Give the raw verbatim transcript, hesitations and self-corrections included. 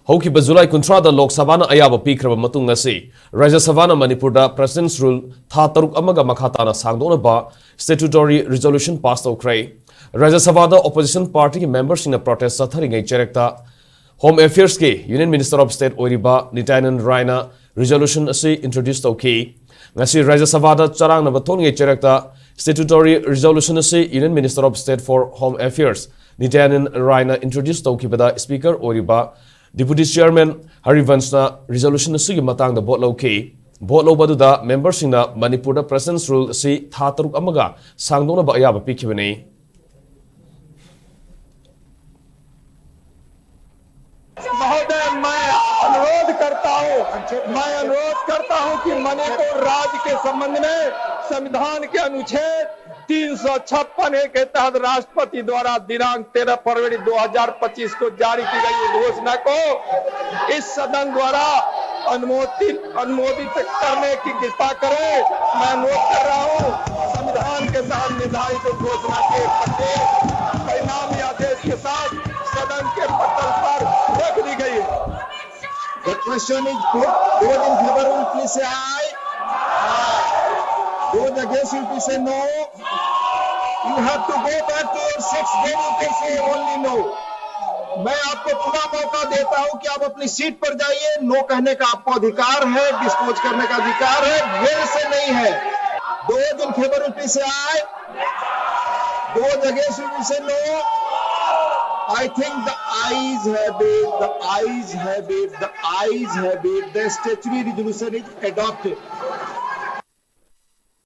ꯍꯧꯈꯤꯕ ꯖꯨꯂꯥꯏ ꯀꯨꯟꯊ꯭ꯔꯥꯗ ꯂꯣꯛ ꯁꯚꯥꯅ ꯑꯌꯥꯕ ꯄꯤꯈ꯭ꯔꯕ ꯃꯇꯨꯡ, ꯉꯁꯤ ꯔꯥꯖ꯭ꯌ ꯁꯚꯥꯅ ꯃꯅꯤꯄꯨꯔꯗ President's Rule ꯊꯥ ꯇꯔꯨꯛ ꯑꯃꯒ ꯃꯈꯥ ꯇꯥꯅ ꯁꯥꯡꯗꯣꯛꯅꯕ statutory resolution pass ꯇꯧꯈ꯭ꯔꯦ꯫ ꯔꯥꯖ꯭ꯌ ꯁꯚꯥꯗ opposition partyꯒꯤ memberꯁꯤꯡꯅ protest ꯆꯠꯊꯔꯤꯉꯩ ꯆꯩꯔꯛꯇ Home Affairsꯀꯤ Union Minister of State ꯑꯣꯏꯔꯤꯕ ꯅꯤꯇ꯭ꯌꯥꯅꯟ ꯔꯥꯏꯅ resolution ꯑꯁꯤ introduce ꯇꯧꯈꯤ꯫ ꯉꯁꯤ ꯔꯥꯖ꯭ꯌ ꯁꯚꯥꯗ ꯆꯔꯥꯡꯅꯕ ꯊꯣꯛꯂꯤꯉꯩ ꯆꯩꯔꯛꯇ statutory resolution ꯑꯁꯤ Union Minister of State for Home Affairs ꯅꯤꯇ꯭ꯌꯥꯅꯟ ꯔꯥꯏꯅ introduce ꯇꯧꯈꯤꯕꯗ Speaker ꯑꯣꯏꯔꯤꯕ Deputy Chairman ꯍꯔꯤꯚꯟꯁꯅ resolution ꯑꯁꯤꯒꯤ ꯃꯇꯥꯡꯗ vote ꯂꯧꯈꯤ꯫ Vote ꯂꯧꯕ ꯑꯗꯨꯗ memberꯁꯤꯡꯅ ꯃꯅꯤꯄꯨꯔꯗ President's Rule ꯑꯁꯤ ꯊꯥ ꯇꯔꯨꯛ ꯑꯃꯒ ꯁꯥꯡꯗꯣꯛꯅꯕ ꯑꯌꯥꯕ ꯄꯤꯈꯤꯕꯅꯤ꯫ महोदय, मैं अनुरोध करता हूं, मैं अनुरोध करता हूं कि मणिपुर राज्य के संबंध में संविधान के अनुच्छेद तीन सौ छप्पन ए के तहत राष्ट्रपति द्वारा दिनांक तेरह फरवरी दो हज़ार पच्चीस को जारी की गई उद्घोषणा को इस सदन द्वारा अनुमोदित अनुमोदित करने की कृपा करें। मैं अनुरोध कर रहा हूं, संविधान के तहत निर्धारित उद्घोषणा के प्रत्येक परिणामी आदेश के साथ सदन के पटल पर रख दी गई है। The question is put, those in favor will please say aye. Those against will please say no. You have to go back to your seats, then you can say only no. मैं आपको पुनः मौका देता हूं कि आप अपनी seat पर जाइए। नो कहने का आपको अधिकार है, डिस्पोज करने का अधिकार है, मेरे से नहीं है। Those in favor will please say aye. Those against will say no. I think the ayes have it, the ayes have it, the ayes have it. The statutory resolution is adopted.